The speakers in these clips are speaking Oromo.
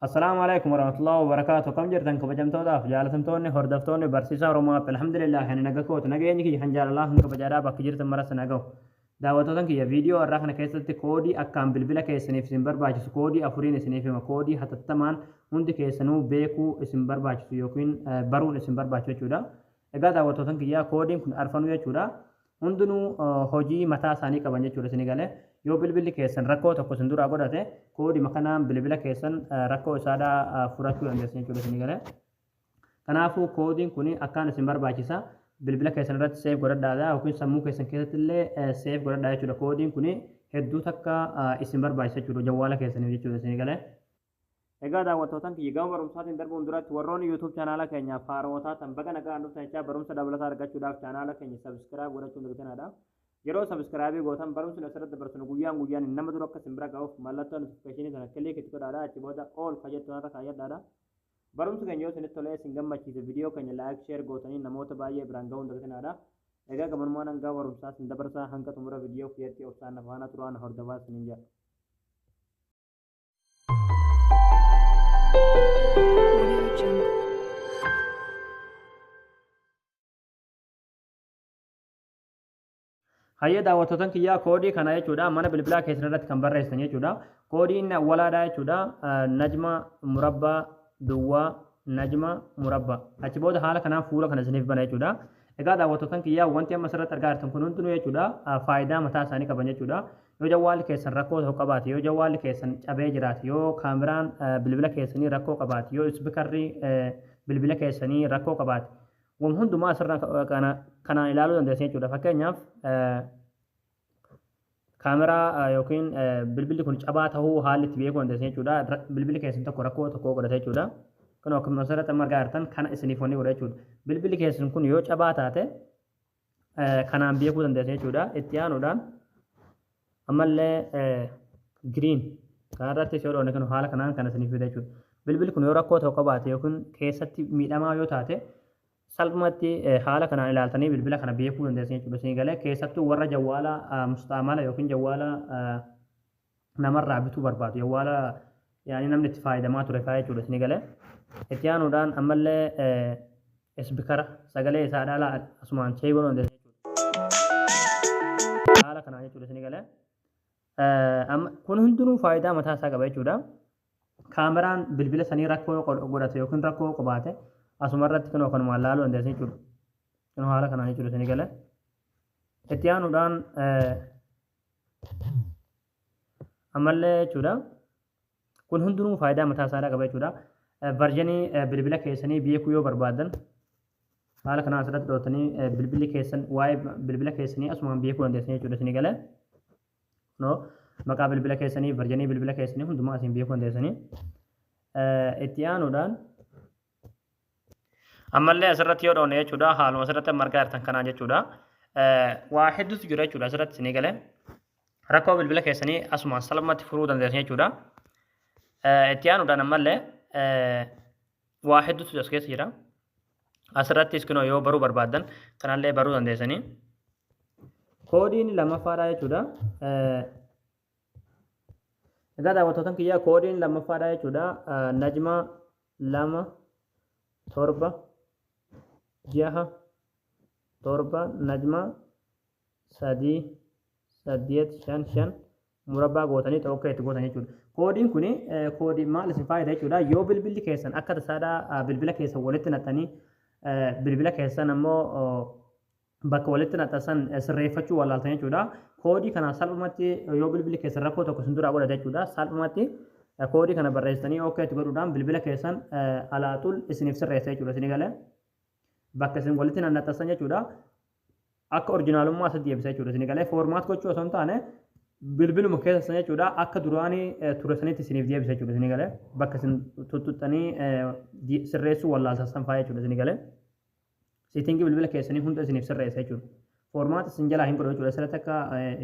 Assalaamu alaikum warahmatullahi wabarakaatu. Kam jirtan kabajamtootaaf jaalatamtoonni hordoftoonni barsiisaa Oromoo App? Alhamdulillah, ani naga kootu, nageenyi kiyya kan jaalalaa kan kabajaadhaa bakka jirtan maras naga'u. Daawwattootan kiyya, viidiyoo har'aa kana keessatti koodii akkaan bilbila keessaniif isin barbaachisu koodii afuriin isiniif hima. Koodii hatattamaan hundi keessanuu beekuu isin barbaachisu yookiin baruun isin barbaachisu jechuudha. Egaa daawwattootan kiyya, koodiin kun arfanuu jechuudha. Hundinuu hojii mataa isaanii qaban jechuudha isinii galee. Yoo bilbilli keessan rakkoo tokko isin duraa godhate, koodima kanaan bilbila keessan rakkoo isaadhaa furachuu dandeessan jechuudha isinii galee. Kanaafuu koodiin kun akkaan isin barbaachisa. Bilbila keessan irratti save godhadhaadha yookiin sammuu keessan keessatti illee save godhadhaa jechuudha. Koodiin kun hedduu takka isin barbaachisa jechuudha, jawwaala keessaniif jechuudha isinii galee. Egaa daawwattootan kiyya, gama barumsaatiin darbuun duratti warroonni YouTube chaanaala keenyaaf haarawaa taatan baga nagaan dhuftan jechaa, barumsa dabalataa argachuudhaaf chaanaala keenya subscribe godhachuun dagatinaa. Yeroo subscribe gootan barumsi asirratti dabarsinu guyyaan guyyaan nama dura akka isin bira ga'uuf mallattoo notification sana click itti godhaadha. Achi booda all ka jettu irra kaayyadhaadha. Barumsi keenya yoo isinitti tolee isin gammachiise, viidiyoo keenya like, share gootanii namoota baay'ee biraan ga'uun dagatinaadha. Egaa gabanumaan hanga barumsaa isin dabarsaa, hanga xumura viidiyoo kiyyatti obsaan na faana turaa, na hordofaa isiniin jedha. Audio Jungle. Hayyee daawwattootan kiyyaa, koodii kana jechuudha mana bilbilaa keessan irratti kan barreessitan jechuudha. Koodii inni awwalaadhaa jechuudha. Najma murabbaa duwwaa najma murabbaa. Achi booda haala kanaan fuula kana isiniif bana jechuudha. Egaa daawwattootan kiyyaa, wanti amma asirratti argaa jirtan kun hundinuu jechuudha faayidaa mataa isaanii qaban jechuudha. Yoo jawwaalli keessan rakkoo tokko qabaate, yoo jawwaalli keessan cabee jiraate, yoo kaameraan bilbila keessanii rakkoo qabaate, yoo isbikarri bilbila keessanii rakkoo qabaate, wan hundumaa asirra kana kanaan ilaaluu dandeessan jechuudha. Fakkeenyaaf kaameraa yookiin bilbilli kun cabaa ta'uu haalli itti beekuu dandeessan jechuudha. Bilbilli keessan tokko rakkoo tokko godhate jechuudha. Kun akkuma asirratti amma argaa jirtan kana isiniif wanni godha jechuudha. Bilbilli keessan kun yoo cabaa taate kanaan beekuu dandeessan jechuudha. Itti aanuudhaan ammallee green kanarratti yoo dhoone, kan haala kanaan kan isiniif fida jechuudha. Bilbilli kun yoo rakkoo tokko qabaate yookiin keessatti miidhamaa yoo taate, salphumatti haala kanaan ilaaltanii bilbila kana beekuu dandeessan jechuudha. Isinii galee? Keessattuu warra jawwaala mustaamala yookiin jawwaala namarraa bituu barbaadu, jawwaala yaani namni itti fayyadamaa ture fa'aa jechuudha isinii galee. Itti aanuudhaan ammallee isbikara sagalee isaa dhala asumaan check godhuu dandeessan jechuudha. Haala kanaan jechuudha isinii galee. Kun hundinuu faayidaa mataa isaa qaba jechuudha. Kaameraan bilbila sanii rakkoo godhate yookiin rakkoo qabaate, asuma irratti kunoo kanumaan laaluu dandeessan jechuudha. Kunoo haala kanaan jechuudha isinii galee. Itti aanuudhaan ammallee jechuudha. Kun hundinuu faayidaa mataa isaa qaba jechuudha. Versionii bilbila keessanii beekuu yoo barbaadan, haala kanaan asirratti dhootanii bilbilli keessan waa'ee bilbila keessanii asumaan beekuu dandeessan jechuudha isinii galee. No, maqaa bilbila keessanii, versionii bilbila keessanii hundumaa asiin beekuu dandeessanii. Itti aanuudhaan ammallee asirratti yoo dhoone jechuudha, haaluma asirratti amma argaa jirtan kanaan jechuudha. Waa hedduutu jira jechuudha asirratti isinii galee. Rakkoo bilbila keessanii asumaan salphumatti furuu dandeessan jechuudha. Itti aanuudhaan ammallee waa hedduutu as keessa jira. Asirrattis kunoo yoo baruu barbaaddan kanallee baruu dandeessanii. Koodiin lammaffaadha jechuudha. Egaa daawwattootan kiyyaa, koodiin lammaffaadha jechuudha. Najma 2 7 6 7 najma 3 8 5 5 murabbaa gootanii okay itti gootan jechuudha. Koodiin kun koodii maal isin fayyada jechuudha. Yoo bilbilli keessan akka tasaadhaa bilbila keessan walitti naqxanii, bilbila keessan ammoo bakka walitti naqxan sirreeffachuu wallaaltan jechuudha. Koodii kana salphumatti yoo bilbilli keessan rakkoo tokko isin duraa godhate jechuudha. Salphumatti koodii kana barreessitanii okay itti godhuudhaan bilbila keessan alaaxul isiniif sirreessa jechuudha. Isinii galee? Bakka isin walitti naqxan jechuudha. Akka originalummaa isatti deebisa jechuudha. Isinii galee? Format gochuu osoo hin taane, bilbiluma keessa san jechuudha akka duraanii ture sanitti isiniif deebisa jechuudha. Isinii galee? Bakka isin tuttuxxanii sirreessuu wallaaltan san fa'aa jechuudha. Isinii galee? Settingii bilbila keessanii hunda isiniif sirreessa jechuudha. Format isin jalaa hin godhu jechuudha. Asirratti akka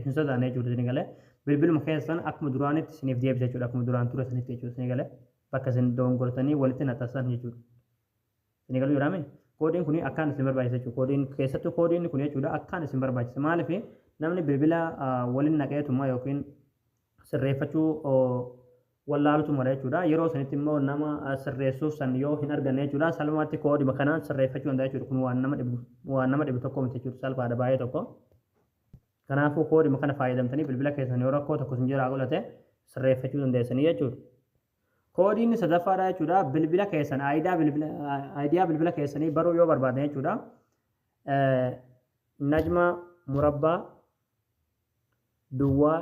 hin sodaanne jechuudha isinii galee. Bilbiluma keessan akkuma duraanitti isiniif deebisa jechuudha. Akkuma duraan ture sanitti jechuudha isinii galee. Bakka isin dogongortanii walitti naqxan jechuudha. Isinii galuu jiraame? Koodiin kun akkaan isin barbaachisa jechuudha. Koodiin keessattuu koodiin kun jechuudha akkaan isin barbaachisa. Maaliif? Namni bilbila waliin naqeetuma yookiin sirreeffachuu Wallaalutu mala jechuudha. Yeroo sanitti immoo nama sirreessuuf san yoo hin arganne jechuudha, salphumatti koodima kanaan sirreeffachuu danda'a jechuudha. Kun waan nama dhibu tokko miti jechuudha. Salphaadha baay'ee tokko. Kanaafuu koodima kana fayyadamtanii bilbila keessan yoo rakkoo tokko isin jiraa godhate sirreeffachuu dandeessanii jechuudha. Koodiin sadaffaadha jechuudha. Bilbila keessan ID bilbila keessanii baruu yoo barbaadan jechuudha. Najma murabbaa duwwaa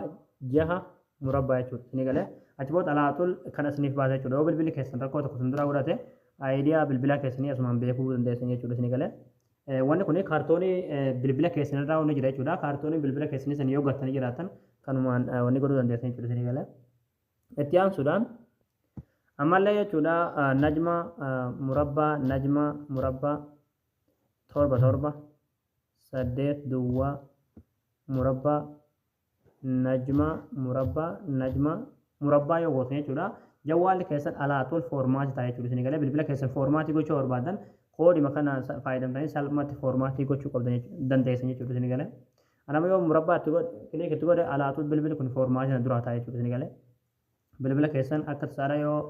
jaha murabbaa jechuudha. Isin galee achi booda alaatul kan isiniif baasa jechuudha. Yoo bilbilli keessan rakkoo tokko isin duraa godhate, ID bilbila keessanii asumaan beekuu dandeessan jechuudha. Isin galee. Wanni kun kaartoonii bilbila keessan irraa wanni jira jechuudha. Kaartoonii bilbila keessanii san yoo gattanii jiraatan, kanumaan wanni godhuu dandeessan jechuudha. Isin galee. Itti aansuudhaan ammallee jechuudha, najma murabbaa najma murabbaa 7 7 8 duwwaa murabbaa najma murabbaa najma murabbaa yoo gootan jechuudha. Jawwaalli keessan alaatul format ta'a jechuudha. Isin galee, bilbila keessan format gochuu barbaadan, koodima kana fayyadamtanii salphumatti format gochuu qabdan dandeessan jechuudha. Isin galee. Anama yoo murabbaa itti godhe, click itti godhe, alaatul bilbilli kun format na duraa ta'a jechuudha. Isin galee. Bilbila keessan akka tasaadha yoo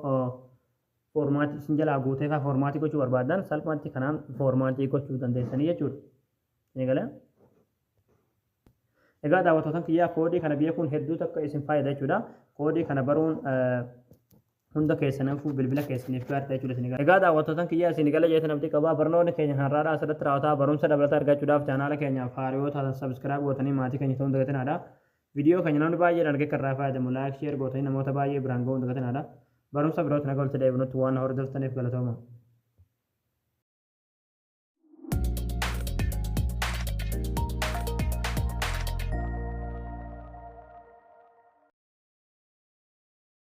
format isin jalaa guutee faa format gochuu barbaadan, salphumatti kanaan format gochuu dandeessanii jechuudha. Isin galee. Egaa daawwattootaan kiyyaa, koodii kana beekuun hedduu takka isin fayyada jechuudha. Koodii kana baruun hunda keessaniifuu bilbila keessaniif gaariidha jechuudha isin. Egaa daawwattootaan kiyyaa, isin gala jeetan abdii qabaa. Barnoonni keenya har'aadhaa asirratti raawwataa. Barumsa dabalataa argachuudhaaf chaanaala keenyaaf haaraa taatan subscribe gootanii maatii keenya ta'uun dagatinaadha. Viidiyoo keenya namni baay'een argee kan irraa fayyadamu like, share gootanii namoota baay'ee biraan ga'uun dagatinaadha. Barumsa birootti naga walitti deebinutti waan hordoftaniif galatooma.